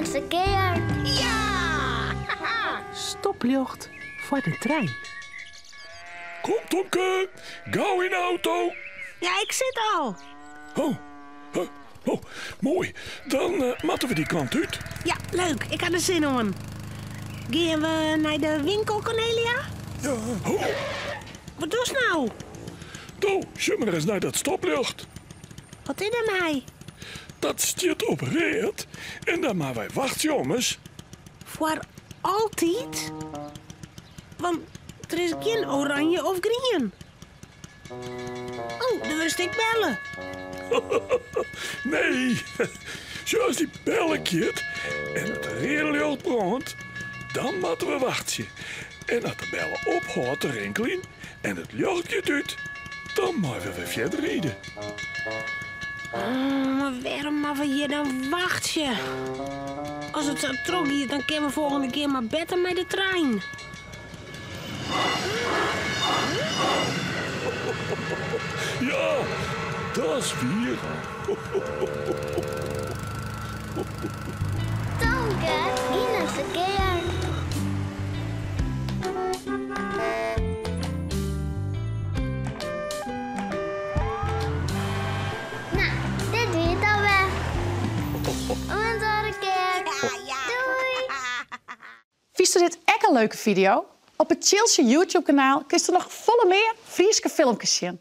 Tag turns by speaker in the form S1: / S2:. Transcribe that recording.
S1: Oant de kear.
S2: Ja!
S3: Stopljocht foar de trein.
S4: Kom Tomke, gau yn de auto.
S2: Ja, ik sit al.
S4: Oh, huh, oh, moai. Dan eh, moatte we dy kant út.
S2: Ja, leuk. Ik ha der sin oan. Gean we nei de winkel, Cornelia?
S4: Ja, oh.
S2: Wat dochst no?
S4: Do, sjoch mar ris nei dat stopljocht.
S2: Wat is der mei?
S4: Dat stiet op read en dan moatte wy wachtsje ommers.
S2: Foar altyd? Want der is gjin oranje of grien. Oh, der wurdst ek belle.
S4: Nee, sjoch as dy belle giet en it reade ljocht brânt, dan moatte we wachtsje. En as de belle ophâldt te rinkeljen en it ljocht giet út, dan meie we wer fierder ride.
S2: Oh, mar wêrom moatte we hjir dan wachtsje? As it sa trochgiet, dan kinne we folgjende kear mar better mei de trein.
S4: Ja, dat is wier.
S1: Tomke yn it ferkear. No, dit wie it alwer. Oant oare kear. Doei!
S5: Fynsto dit ek in leuke fideo? Op it Tsjiltsje YouTube-kanaal kinsto noch folle mear Fryske filmkes sjen.